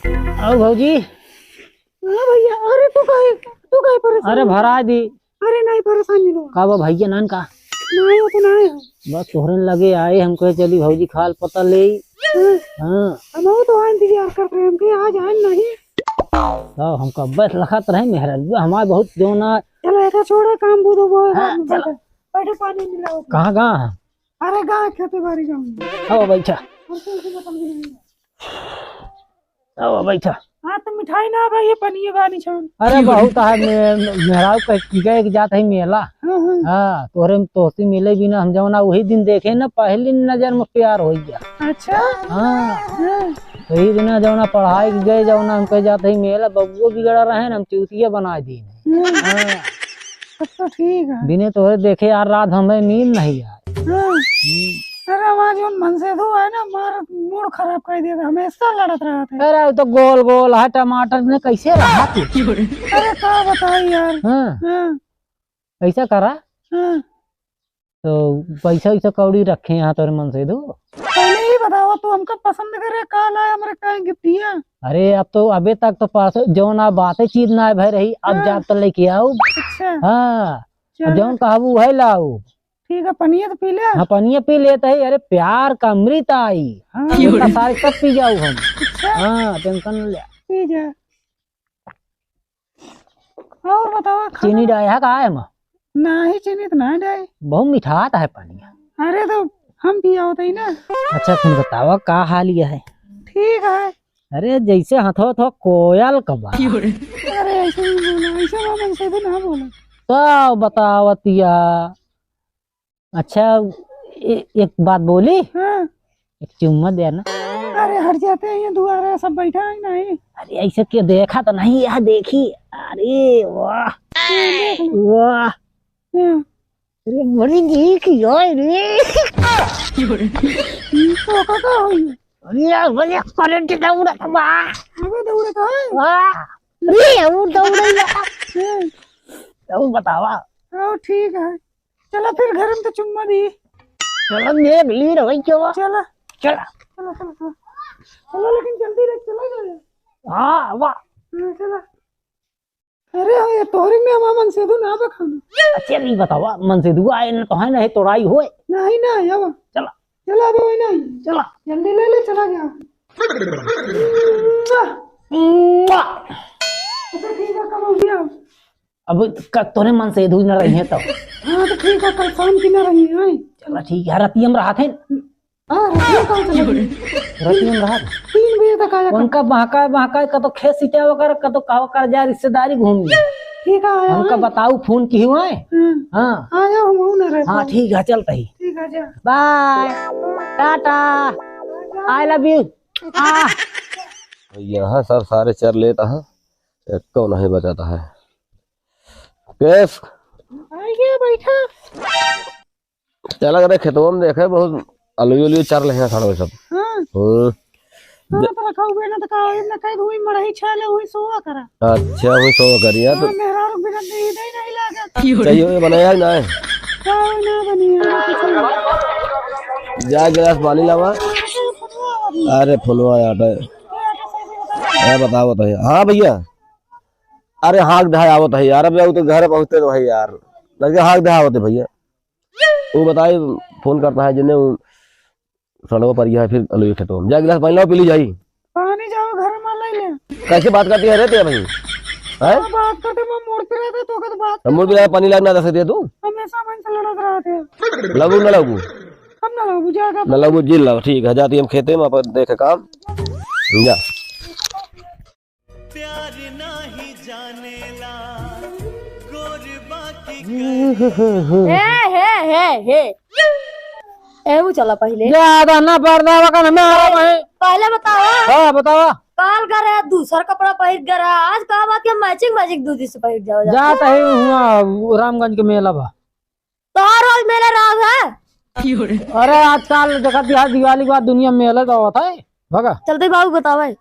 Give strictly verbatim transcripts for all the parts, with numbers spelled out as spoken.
आओ भौजी। हाँ भैया, अरे तू काहे, तू काहे परेशान अरे हो? भरा दी। अरे नहीं परेशान नहीं हो। का बा भैया नान का? नहीं हो तो नहीं हो। बस तोहरे लगे आए, हम कहे चली भौजी खाल पता ले। हाँ। हाँ। हम वो तो इंतजार करत रहे, हम कहे आज आए नहीं। तो हमका बस लखत रहे मेहरा, हमारे बहुत जोना। चलो एक छोड़ा काम बूझो वो हाँ, चलो। बैठे पानी मिलाओ। कहाँ, कहाँ है? अरे गाय खेते बारी गाँव में। आओ बैठा। और कौन सी बोतल भी नहीं है। आओ बैठा। हाँ तो मिठाई ना भाई, ये पनिये बानी छान। अरे बहुत है मे-, मेहरारू कह की गए कि जात है मेला। हाँ, हाँ। हाँ, तोहरे में तोहसी मिले बिना हम जौना वही दिन देखे ना, पहली नजर में प्यार हो गया। अच्छा। हाँ। हाँ। वही दिन जौना पढ़ाई के गए, जौना हम कह जात है मेला, बबुओ बिगड़ा रहे ना, हम चूतिया बना दी। हाँ। हाँ। तब तो ठीक है। बिने तोहरे देखे यार, रात हमें नींद नहीं आए। हाँ। हम्म। अरे, हमार जौन मनसेधू है ना, हमार मूड खराब कर दिया था, हमेशा लड़त रहत है। अरे, वो तो गोल गोल है, टमाटर में कैसे रहा तू? अरे, का बताई यार। हाँ। हाँ। ऐसा करा। हाँ। तो पैसा वैसा कौड़ी रखे यहाँ तोरे मनसेधू? पहले ही बताओ, तू हमका पसंद करे, का लाए हमरे का गिफ्टिया? अरे, अब तो, अबे तक तो पास, जौन आप बातें चीज ना भय रही, अब हाँ। जाब तो लेके आओ। अच्छा। हाँ। चलो। जौन कहबू है लाओ। ठीक है, पनिया तो पी ले। हाँ, पनिया पी लेते ही। अरे, प्यार का अमृत आई। हाँ। उनका सारे सब पी जाऊ हम। अच्छा। हाँ, टेंशन न ले। पी जा। और बतावा, खाना चीनी डाय है का है माँ? नाही, चीनी तो ना डाय। बहुत मिठात है पानी। अरे, तो हम पिया होता ही ना। अच्छा, तुम बतावा, का हाल ये है? ठीक है। अरे, जैसे हथो थो कोयल का बा। अरे, ऐसे नहीं बोला, ऐसे मामन से भी ना बोला। तो बतावतिया। अच्छा, ए-, एक बात बोली? हाँ। एक चुम्मा दे ना। अरे, हट जाते हैं, ये दुआरे सब बैठा है नहीं। अरे, ऐसे के देखा तो नहीं, यह देखी। अरे, वाह। हाँ, देख लो। वाह। हाँ। अरे, बड़ी नीक यार रे। तो का, का होई? अरे, बड़े करंट दौड़त बा। अबे दौड़त है? वाह। अरे, वो दौड़े ला। हाँ। तो बतावा। हाँ, ठीक है। चला फिर घर में तो चुम्मा दी। चला देख ली रही क्यों? चला। चला। चला, चला, चला। चला लेकिन जल्दी देख, चला जाए। हाँ, वाह। हाँ, चला। अरे हाँ, ये तोहरी में हमार मनसेधु ना बखाना। अच्छा, नहीं बतावा, मनसेधु आए न तो है, नहीं तोड़ाई होए। नहीं ना, आवा। चला। चला, अब वही नहीं। चला। जल्दी ले ले, चला जा। मुआ। मुआ। अच्छा, ठीक है, कब हो गया? अब क-, तोरे मनसेधु न रही है तब। हाँ, तो ठीक है, कल शाम की ना रही है। चला, ठीक है, रतिया में रहा थे। हाँ, रतिया कहाँ चला गई? रतिया में रहा थे। तीन बजे तक आया। उनका बहकाए, बहकाए, कतो खेत सिंचावा कर, कतो कहवा कर जा, रिश्तेदारी घूम गया। ठीक है, आया हमका है। बताऊ, फोन की हुआ है? हाँ। हाँ। आया, हम हूँ ना रहता हाँ, हूँ। ठीक है, चलता ही। ठीक है, जा। बाय। टाटा। I love you। आ। यहाँ सब सारे चर लेता है, एक को नहीं बचाता है। केस? आइए, बैठा। चला करे खेतवा में देखे, बहुत अलुई उलुई चर लेहे हैं साढ़े सब। हाँ। हम्म। हाँ, तो रखा हुए ना तो का होई, ना कहीं हुई मड़ही छाले हुई सोवा करा। अच्छा, हुई सोवा करी, हाँ, तो हाँ, मेहरारू बिना दे ही नहीं, नहीं लागत। चाहिए हुई बनाया है ना? चाय ना बनी है, ना कुछ नहीं। जा गिलास पानी लावा। अरे, फोनवा आवत है। अरे, फोनवा आवत है। ये बताओ तो। हाँ भैया। अरे, हाँक दहा आवत है यार, अब जाऊ तो घर पहुँचते तो है यार। लगे हाँक दहा आवत है भैया। वो बताए, फोन करता है जिन्हें वो सड़वा पर यह फिर अलुई खेतवा में। जा गिलास पानी लाओ, पी ली जाई। पानी जाओ घर में ले ले। कैसे बात करती है रे तेरा भाई? हैं? हाँ, बात करते मैं मूड पे रहते तो कद बात तो मूड पे रहते, पानी लाग ना दे सकती है तू? हमेशा मन से लड़त रहते हैं। लगू ना लगू? हम ना लगू, जाएगा। ना लगू, जी लगू, ठीक है, जाती हम खेते में अपन देखे काम। जा। प्यार नाही जानेला गोरबा की ए, हे, हे, हे। ए, वो चला पहिले। ज्यादा ना पर्दा वगन में आ रहा है। पहिले बतावा। हाँ, बतावा। काल का रहा, दूसर कपड़ा पहिर के रहा। आज का बात के matching, matching दू दिन से पहिर जाओ, जाओ। जात है हुआ रामगंज के मेला बा। तोहार रोज मेला राज है। अरे आजकल देखत बिहार दिवाली के बाद दुनिया में मेला तो होत है। भगा। चलते बाबू बतावे।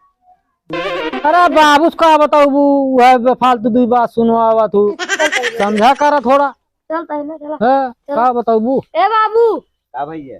अरे बाबू का बताऊ, वो है बे फालतू दुई बात सुनवावा तू। समझा करा थोड़ा। चलता है ना, चला। है, चला। का बताऊ बू? ए बाबू। का भैया?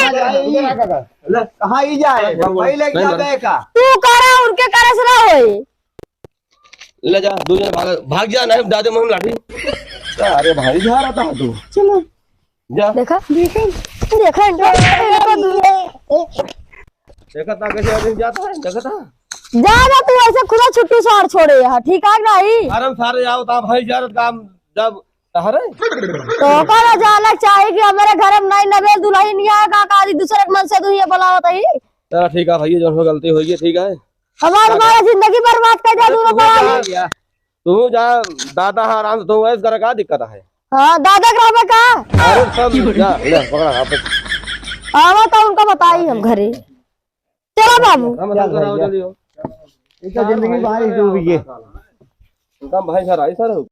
कहाँ जाए? ले। कहाँ ही जाए? भाई लेके नहीं, जाबे का? तू करा, उनके करे से ना होई। ले जा, दू जने भाग, भाग जा, नहीं दादे मुँह में लाठी। अरे भाई, जा रहा था तू। चलो। जा। देखा? देखा? देखा, इनको, इनको दू- देखा था कैसे आदमी जाता है, देखा था? जा, जा, तू ऐसे खुदा छुट्टी सार छोड़े यहाँ, ठीक है नहीं? अरे सारे जाओ, ता भाई जा रहा काम, जब तहरे? तो ओकरा जाना चाहिए कि हमारे घर में नहीं नवेल दुल्हन यहाँ का, का दूसरे के मन से दुनिया बुलावत ही। चला ठीक है भैया, जौन हो गलती होई है, ठीक है। हमार, हमारा जिंदगी बर्बाद कर दिया, तू दोनों जा, परानी। तू जा, दादा है आराम से, तू ऐस कर, का दिक्कत है? हाँ, दादा के रहबे का? अरे सब जा, ले, पकड़ा, आप। आवा तो उनका बताई हम घरे। चला बाबू। हम सब कराओ, जल्दी हो। इनका जिंदगी बाहर ही डूबी है। उनका भाई घर आई सर,